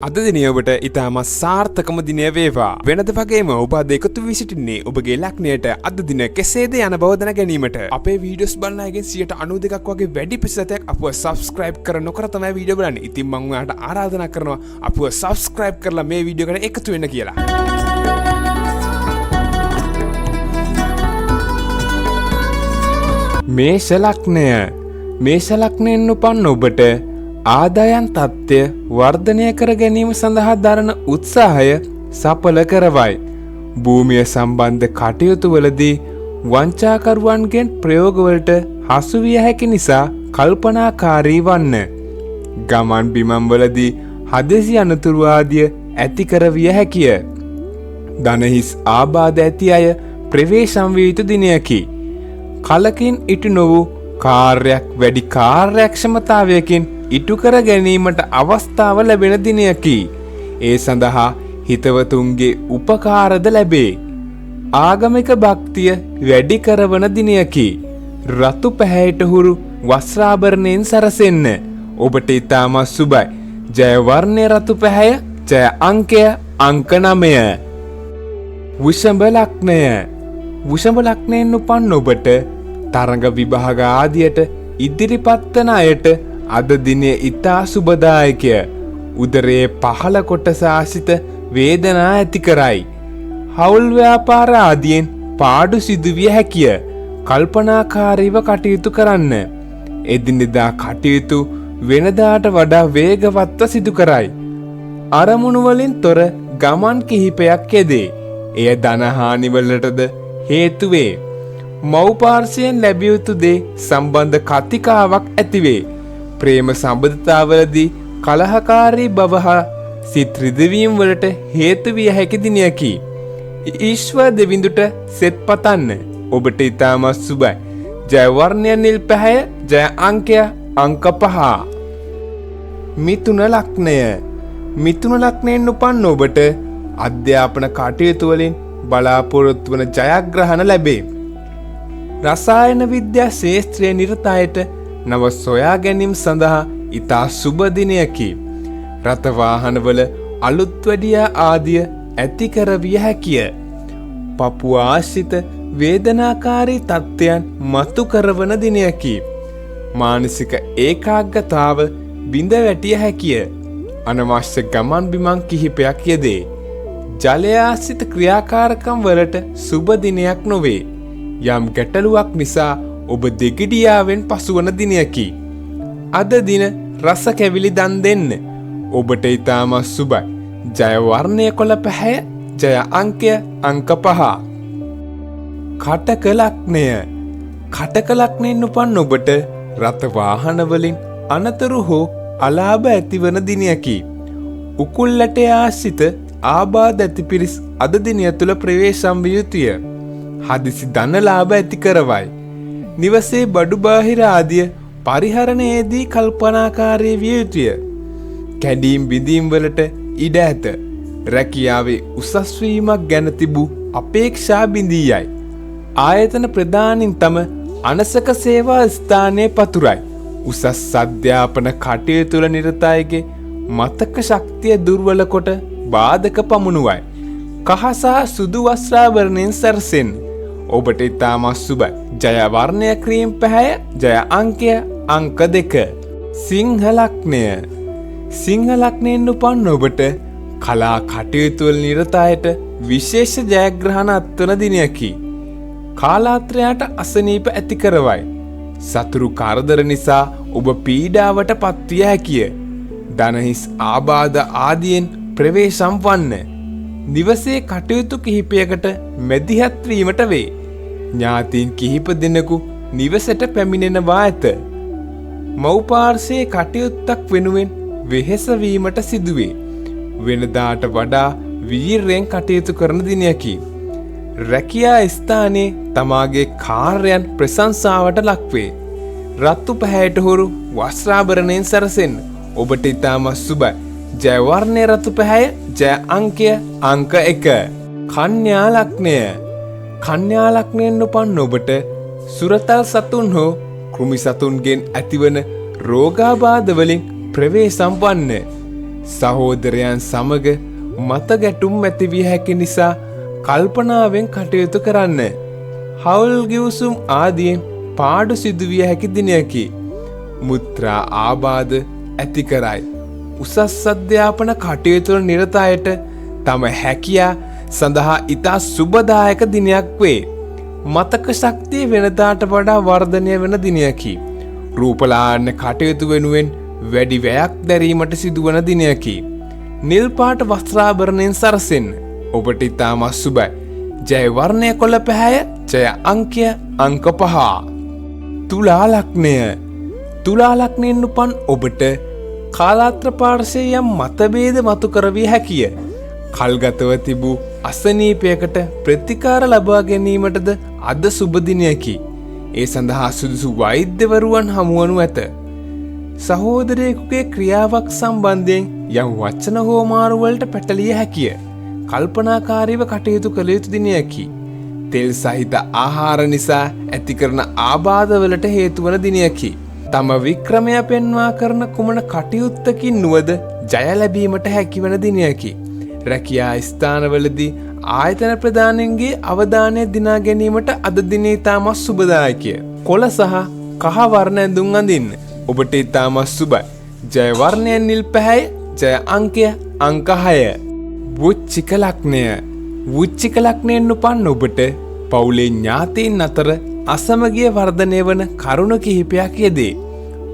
අද දිනය ඔබට ඉතාමත් සාර්ථකම දිනය වේවා. වෙනද වගේම ඔබ අද එකතු වී සිටින්නේ ඔබගේ ලග්නයට අද දින කෙසේද යන බව දැන ගැනීමට. අපේ වීඩියෝස් බලන අයගෙන් 92%ක් වගේ වැඩි ප්‍රතිශතයක් අපව සබ්ස්ක්‍රයිබ් කර නොකර තමයි වීඩියෝ බලන්නේ. ඉතින් මං ඔයාලට ආරාධනා කරනවා අපව සබ්ස්ක්‍රයිබ් කරලා මේ වීඩියෝ එකට එකතු වෙන්න කියලා. මේෂ ලග්නය. මේෂ ලග්නයෙන් උපන් ඔබට ආදායම් තත්ත්වය වර්ධනය කර ගැනීම සඳහා දරන උත්සාහය සඵල කරවයි. භූමිය සම්බන්ධ කටයුතු වලදී වංචාකරුවන්ගෙන් ප්‍රයෝගවලට හසු විය හැකි නිසා කල්පනාකාරී වන්න. ගමන් බිමන් වලදී හදිසි අනතුරු ආදිය ඇති කර විය හැකිය. ධනහිස් ආබාධ ඇති අය ප්‍රවේශම් විය යුතු දිනයකි. කලකින් ඉටු නොවූ කාර්යයක් වැඩි කාර්යක්ෂමතාවයකින් ඉටු කර ගැනීමට අවස්ථාව ලැබෙන දිනයකි. ඒ සඳහා හිතවතුන්ගේ උපකාරද ලැබේ. ආගමික භක්තිය වැඩි කරවන දිනයකි. රතු පැහැයට හුරු වස්ත්‍රාභරණයෙන් සැරසෙන්න. ඔබට ඉතාමත් සුබයි. ජය වර්ණය රතු පැහැය, ජය අංකය අංක 9. වෘෂභ ලග්නය. වෘෂභ ලග්නයෙන් උපන් ඔබට තරඟ විභාග ආදියට ඉදිරිපත් වන අයට අද දිනය ඉතා සුබදායකය. උදරයේ පහළ කොටස ආශ්‍රිත වේදනා ඇති කරයි. හවුල් ව්‍යාපාර ආදියෙන් පාඩු සිදුවිය හැකිය. කල්පනාකාරීව කටයුතු කරන්න. එදිනෙදා කටයුතු වෙනදාට වඩා වේගවත්ව සිදු කරයි. අරමුණු වලින් තොර ගමන් කිහිපයක් යෙදේ. එය ධනහානි වලටද හේතු වේ. මව් පාර්ශ්වයෙන් ලැබිය යුතු දේ සම්බන්ධ කතිකාවක් ඇතිවේ. ප්‍රේම සම්බන්ධතාවලදී කලහකාරී බව හා සිත් රිදවීම් වලට හේතු විය හැකි දිනයකි. ඊශ්වර දෙවිඳුට සෙත් පතන්න. ඔබට ඉතාමත් සුබයි. ජය වර්ණය නිල් පැහැය, ජය අංකය අංක 5. මිථුන ලග්නය. මිථුන ලග්නයෙන් උපන් ඔබට අධ්‍යාපන කටයුතු වලින් බලාපොරොත්තු වන ජයග්‍රහණ ලැබේ. රසායන විද්‍යා ක්ෂේත්‍රයේ නිරත අයට නව සොයා ගැනීම සඳහා ඉතා සුබ දිනයකි. රථ වාහනවල අලුත් වැඩියා ආදිය ඇති කරවිය හැකිය. පපුව ආශ්‍රිත වේදනාකාරී තත්ත්වයන් මතු කරවන දිනයකි. මානසික ඒකාග්‍රතාව බිඳ වැටිය හැකිය. අනවශ්‍ය ගමන් බිමන් කිහිපයක් යෙදේ. ජලය ආශ්‍රිත ක්‍රියාකාරකම් වලට සුබ දිනයක් නොවේ. යම් ගැටලුවක් නිසා ඔබ දෙගිඩියාවෙන් පසුවන දිනයකි. අද දින රස කැවිලි දන් දෙන්න. ඔබට ඉතාමත් සුබයි. ජය වර්ණය කොළ පැහැය, ජය අංකය අංක 5. කටක ලග්නය. කටක ලග්නයෙන් උපන් ඔබට රථ වාහන වලින් අනතුරු හෝ අලාභ ඇතිවන දිනයකි. උකුල් ඇටය ආශ්‍රිත ආබාධ ඇති පිරිස් අද දිනය තුළ ප්‍රවේශම් විය යුතුය. හදිසි ධන ලාභ ඇති කරවයි. නිවසේ බඩු බාහිර ආදිය පරිහරණයේදී කල්පනාකාරී විය යුතුය. කැඩීම් බිඳීම් වලට ඉඩ ඇත. රැකියාවේ උසස් වීමක් ගැන තිබූ අපේක්ෂා බිඳී යයි. ආයතන ප්‍රධානින් තම අනසක සේවා ස්ථානයේ පතුරයි. උසස් අධ්‍යාපන කටයුතු වල නිරත අයගේ මතක ශක්තිය දුර්වල කොට බාධක පමුණුවයි. කහ සහ සුදු වස්ත්‍රාභරණයෙන් සැරසෙන්න. ඔබට ඉතාමත් සුබයි. ජය වර්ණය ක්‍රීම් පැහැය, ජය අංකය අංක 2. සිංහ ලග්නය. සිංහ ලග්නයෙන් උපන් ඔබට කලා කටයුතු වල නිරත අයට විශේෂ ජයග්‍රහණ අත්වන දිනයකි. කාලාත්‍රයාට අසනීප ඇති කරවයි. සතුරු කරදර නිසා ඔබ පීඩාවට පත්විය හැකිය. ධනහිස් ආබාධ ආදියෙන් ප්‍රවේශම් වන්න. නිවසේ කටයුතු කිහිපයකට මැදිහත් වීමට වේ. ඥාතීන් කිහිප දෙනෙකු නිවසට පැමිණෙනවා ඇත. මව් පාර්ශ්වයේ කටයුත්තක් වෙනුවෙන් වෙහෙස වීමට සිදුවේ. වෙනදාට වඩා වීර්යයෙන් කටයුතු කරන දිනයකි. රැකියා ස්ථානයේ තමාගේ කාර්යයන් ප්‍රශංසාවට ලක්වේ. රත්තු පැහැයට හුරු වස්ත්‍රාභරණයෙන් සැරසෙන්න. ඔබට ඉතාමත් සුබයි. ජය වර්ණය රතු පැහැය, ජය අංකය අංක 1. කන්‍යා ලග්නය. කන්‍යා ලග්නයෙන් උපන් ඔබට සුරතල් සතුන් හෝ කෘමි සතුන්ගෙන් ඇතිවන රෝගාබාධ වලින් ප්‍රවේශම් වන්න. සහෝදරයන් සමග මත ගැටුම් ඇති විය හැකි නිසා කල්පනාවෙන් කටයුතු කරන්න. හවුල් ගිවිසුම් ආදියෙන් පාඩු සිදුවිය හැකි දිනයකි. මුත්‍රා ආබාධ ඇති කරයි. උසස් අධ්‍යාපන කටයුතු වල නිරත අයට තම හැකියා සඳහා ඉතා සුබදායක දිනයක් වේ. මතක ශක්තිය වෙනදාට වඩා වර්ධනය වන දිනයකි. රූපලාවන්‍ය කටයුතු වෙනුවෙන් වැඩි වැයක් දැරීමට සිදුවන දිනයකි. නිල් පාට වස්ත්‍රාභරණයෙන් සරසෙන්න. ඔබට ඉතාමත් සුබයි. ජය වර්ණය කොළ පැහැය, ජය අංකය අංක 5. තුලා ලග්නය. තුලා ලග්නයෙන් උපන් ඔබට කාලාත්‍ර පාර්ශ්වයේ යම් මතභේද මතු කරවිය හැකිය. කල්ගතව තිබූ අසනීපයකට ප්‍රතිකාර ලබා ගැනීමටද අද සුබ දිනයකි. ඒ සඳහා සුදුසු වෛද්‍යවරුවන් හමුවනු ඇත. සහෝදරයෙකුගේ ක්‍රියාවක් සම්බන්ධයෙන් යම් වචන හෝමාරු වලට පැටලිය හැකිය. කල්පනාකාරීව කටයුතු කළ යුතු දිනයකි. තෙල් සහිත ආහාර නිසා ඇති කරන ආබාධවලට හේතු වන දිනයකි. තම වික්‍රමය පෙන්වා කරන කුමන කටයුත්තකින් නුවද ජය ලැබීමට හැකිවන දිනයකි. රැකියා ස්ථානවලදී ආයතන ප්‍රධානීන්ගේ අවධානය දිනා ගැනීමට අද දිනේ ඉතාමත් සුබදායකය. කොළ සහ කහ වර්ණ ඇඳුම් අඳින්න. ඔබට ඉතාමත් සුබයි. ජය වර්ණය නිල් පැහැය, ජය අංකය අංක 6. වෘශ්චික ලග්නය. වෘශ්චික ලග්නයෙන් උපන් ඔබට පවුලේ ඥාතීන් අතර අසමගිය වර්ධනය වන කරුණු කිහිපයක් යෙදේ.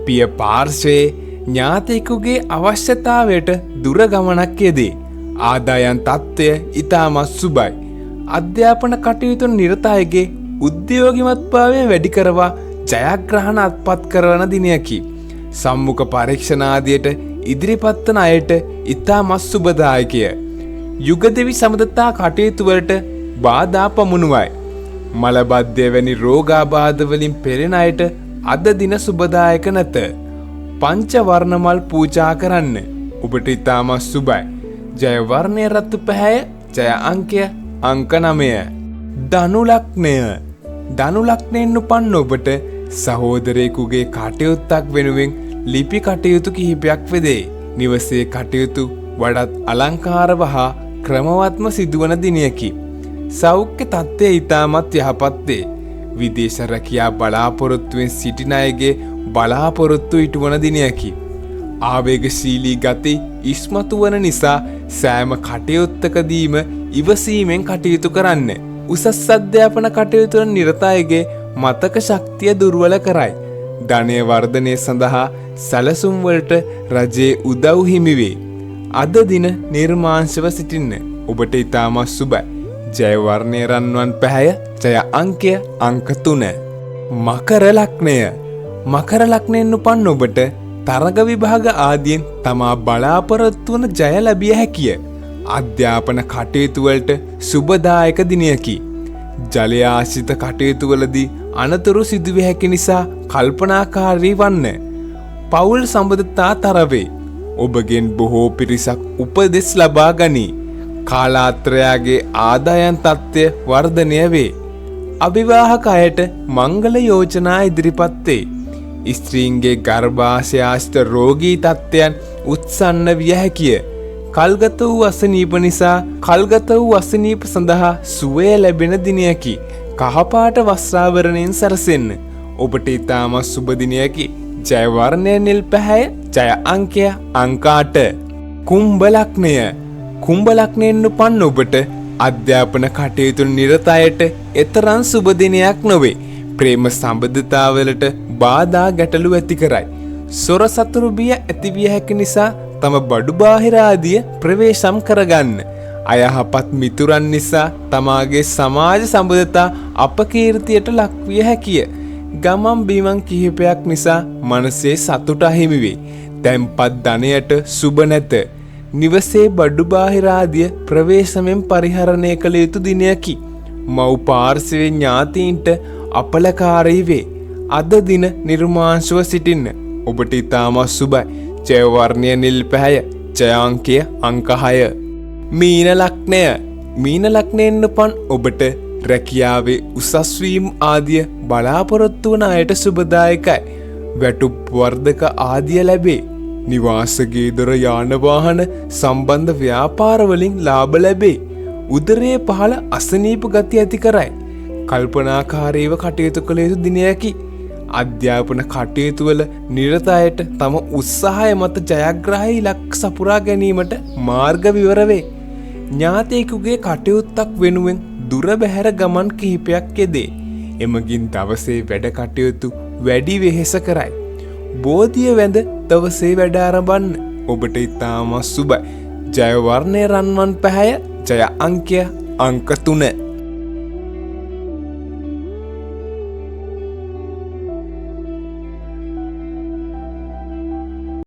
පිය පාර්ශ්වයේ ඥාතයෙකුගේ අවශ්‍යතාවයට දුර ගමනක් යෙදේ. ආදායම් තත්ත්වය ඉතාමත් සුබයි. අධ්‍යාපන කටයුතු නිරත අයගේ උද්‍යෝගිමත්භාවය වැඩි කරවා ජයග්‍රහණ අත්පත් කරවන දිනයකි. සම්මුඛ පරීක්ෂණ ආදියට ඉදිරිපත් වන අයට ඉතාමත් සුබදායකය. යුගදෙවි සබඳතා කටයුතු වලට බාධා පමුණුවයි. මලබද්ධය වැනි රෝගාබාධ වලින් පෙළෙන අයට අද දින සුබදායක නැත. පංච වර්ණ මල් පූජා කරන්න. ඔබට ඉතාමත් සුබයි. ජය වර්ණය රතු පැහැය, ජය අංකය අංක 9. ධනු ලග්නය. ධනු ලග්නයෙන් උපන් ඔබට සහෝදරයෙකුගේ කටයුත්තක් වෙනුවෙන් ලිපි කටයුතු කිහිපයක් වෙදේ. නිවසේ කටයුතු වඩාත් අලංකාරව හා ක්‍රමවත්ම සිදුවන දිනයකි. සෞඛ්‍ය තත්ත්වය ඉතාමත් යහපත් වේ. විදේශ රැකියා බලාපොරොත්තුවෙන් සිටින අයගේ බලාපොරොත්තු ඉටුවන දිනයකි. ආවේගශීලී ගති ඉස්මතු වන නිසා සෑම කටයුත්තකදීම ඉවසීමෙන් කටයුතු කරන්න. උසස් අධ්‍යාපන කටයුතු වල නිරත අයගේ මතක ශක්තිය දුර්වල කරයි. ධනය වර්ධනය සඳහා සැලසුම් වලට රජයේ උදව් හිමි වේ. අද දින නිර්මාංශව සිටින්න. ඔබට ඉතාමත් සුබයි. ජය වර්ණය රන්වන් පැහැය, ජය අංකය අංක 3. මකර ලග්නය. මකර ලග්නයෙන් උපන් ඔබට තරග විභාග ආදියෙන් තමා බලාපොරොත්තු වන ජය ලැබිය හැකිය. අධ්‍යාපන කටයුතු වලට සුබදායක දිනයකි. ජලය ආශ්‍රිත කටයුතු වලදී අනතුරු සිදුවිය හැකි නිසා කල්පනාකාරී වන්න. පවුල් සබඳතා තරවේ. ඔබගෙන් බොහෝ පිරිසක් උපදෙස් ලබා ගනී. කාලාත්‍රයාගේ ආදායම් තත්ත්වය වර්ධනය වේ. අවිවාහක අයට මංගල යෝජනා ඉදිරිපත් වේ. ස්ත්‍රීන්ගේ ගර්භාෂය ආශ්‍රිත රෝගී තත්ත්වයන් උත්සන්න විය හැකිය. කල්ගත වූ අසනීප නිසා කල්ගත වූ අසනීප සඳහා සුවය ලැබෙන දිනයකි. කහපාට වස්ත්‍රාභරණයෙන් සැරසෙන්න. ඔබට ඉතාමත් සුබ දිනයකි. ජය වර්ණය නිල් පැහැය, ජය අංකය අංක 8. කුම්භ ලග්නය. කුම්භ ලග්නයෙන් උපන් ඔබට අධ්‍යාපන කටයුතු නිරත අයට එතරම් සුබ දිනයක් නොවේ. ප්‍රේම සම්බන්ධතාවලට බාධා ගැටලු ඇති කරයි. සොර සතුරු බිය ඇතිවිය හැකි නිසා තම බඩු බාහිර ආදිය ප්‍රවේශම් කරගන්න. අයහපත් මිතුරන් නිසා තමාගේ සමාජ සම්බන්ධතා අපකීර්තියට ලක්විය හැකිය. ගමන් බිමන් කිහිපයක් නිසා මනසේ සතුට අහිමි වේ. තැන්පත් ධනයට සුබ නැත. නිවසේ බඩු බාහිර ආදිය ප්‍රවේශමෙන් පරිහරණය කළ යුතු දිනයකි. මව් පාර්ශවයේ ඥාතීන්ට අපලකාරී වේ. අද දින නිර්මාංශව සිටින්න. ඔබට ඉතාමත් සුබයි. ජය වර්ණය නිල් පැහැය, ජය අංකය අංක 6. මීන ලග්නය. මීන ලග්නයෙන් උපන් ඔබට රැකියාවේ උසස් වීම් ආදිය බලාපොරොත්තු වන අයට සුබදායකයි. වැටුප් වර්ධක ආදිය ලැබේ. නිවාස ගේ දොර යාන වාහන සම්බන්ධ ව්‍යාපාර වලින් ලාභ ලැබේ. උදරයේ පහළ අසනීප ගති ඇති කරයි. කල්පනාකාරීව කටයුතු කළ යුතු දිනයකි. අධ්‍යාපන කටයුතු වල නිරත අයට තම උත්සාහය මත ජයග්‍රාහී ඉලක්ක සපුරා ගැනීමට මාර්ග විවර වේ. ඥාතියෙකුගේ කටයුත්තක් වෙනුවෙන් දුර බැහැර ගමන් කිහිපයක් යෙදේ. එමගින් දවසේ වැඩ කටයුතු වැඩි වෙහෙස කරයි. බෝධිය වැඳ දවසේ වැඩ ආරඹන්න. ඔබට ඉතාමත් සුබයි. ජය වර්ණය රන්වන් පැහැය, ජය අංකය අංක 3.